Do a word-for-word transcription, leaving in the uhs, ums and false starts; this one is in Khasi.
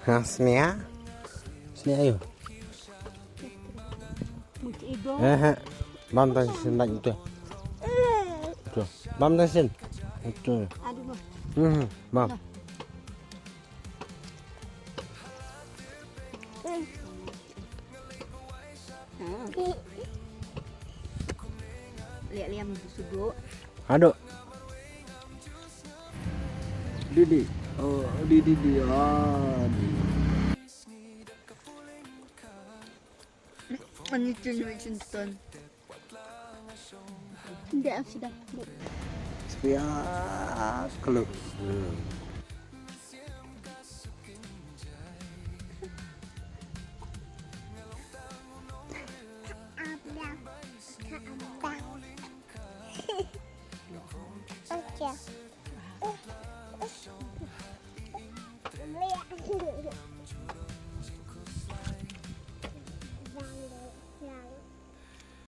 Ha, snia. Snia ayo. Eh, eh. Bam tang sin lagi tu. Tu. Bam tang sin. Tu. Hmm, bam. Liam sudu. Aduh. Didi. Oh, Didi, Didi. Ah, Didi. Ani chin, chin ton. Hindi, ang sida. Spias kluk. Hmm.